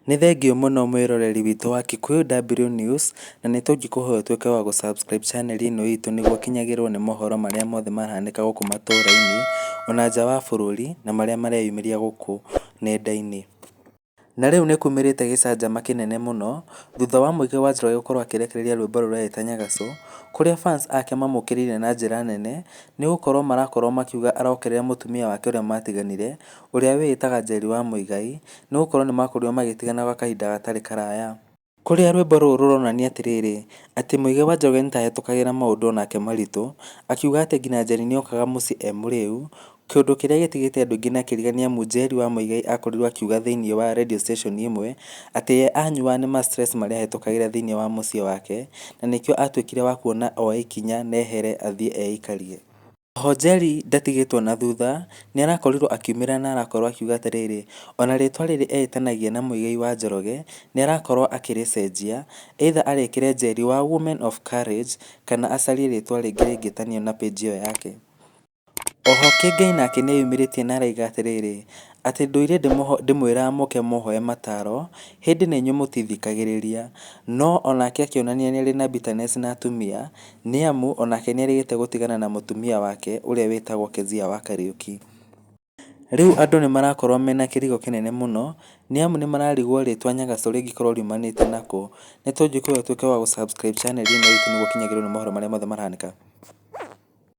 Nĩ thengiũ mũno mwĩroreri witũ wa Kikuyu W News, na nĩ tũngĩkũhoya ũtuĩke wa gũ subscribe channel ĩno itũ nĩguo ũkinyagĩrwo nĩ mohoro marĩa mothe marahanĩka gũkũ matũra-inĩ, ona nja wa bũrũri, na marĩa mareyumĩria gũkũ nenda-inĩ. Na rĩu nĩ kumĩrĩte gĩcanjama kĩnene mũno, thutha wa Muigai wa Njoroge gũkorwo akĩrekereria rwĩmbo rũrĩa Nyagaco, kũrĩa fans ake mamũkĩrĩire na njĩra nene, nĩ gũkorwo marakorwo makiuga arokerera mũtumia wake ũrĩa matiganire, ũrĩa wĩĩtaga Njeri wa Muigai, nĩ gũkorwo nĩ makorirwo magĩtigana gwa kahinda gatarĩ karaya. Kũrĩa rwĩmbo rũrũ rũronania atĩrĩrĩ, atĩ Muigai wa Njoroge nĩtahĩtũkagĩra maũndũ onake maritũ, akiuga atĩ nginya Njeri nĩokaga mũciĩ e mũrĩu, kĩũndũ kĩrĩa gĩtigĩte andũ aingĩ na kĩrigania nĩamu Njeri wa Muigai akorirwo akiuga thĩinĩ wa radio station ĩmwe, atĩ ye anyuaga nĩ ma stress marĩa ahĩtũkagĩra thĩinĩ wa mũciĩ wake, na nĩkĩo atuĩkire wa kuona oe ikinya na ehere athiĩ eikarie. Oho Njeri ndatigĩtwo na thutha, nĩarakorirwo akiumĩra na arakorwo akiuga atĩrĩrĩ, ona rĩtwa rĩrĩ eĩtanagia na Muigai wa Njoroge, nĩarakorwo akĩrĩcenjia, either arĩkĩre Njeri wa Women of Courage, kana acarie rĩtwa rĩngĩ rĩngĩtanio na page ĩyo yake. Oho Kĩngei nake nĩeyumĩrĩtie na araiga atĩrĩrĩ, atĩ ndũire ndĩmwĩraga mũke mũhoe mataro, hĩndĩ na inyuĩ mũtithikagĩrĩria. No onake akĩonania nĩarĩ na bitterness na atumia, nĩamu onake nĩerĩgĩte gũtigana na mũtumia wake ũrĩa wĩtagwo Kezia wa Kariuki. Rĩu andũ nĩmarakorwo mena kĩrigo kĩnene mũno, nĩamu nĩmararigwo rĩtwa Nyagaco rĩngĩkorwo riumanĩte nakũ. Nĩtũngĩkũhoya ũtuĩke wa gũ subscribe channel ĩno itũ nĩguo ũkinyagĩrwo nĩ mohoro marĩa mothe marahanĩka.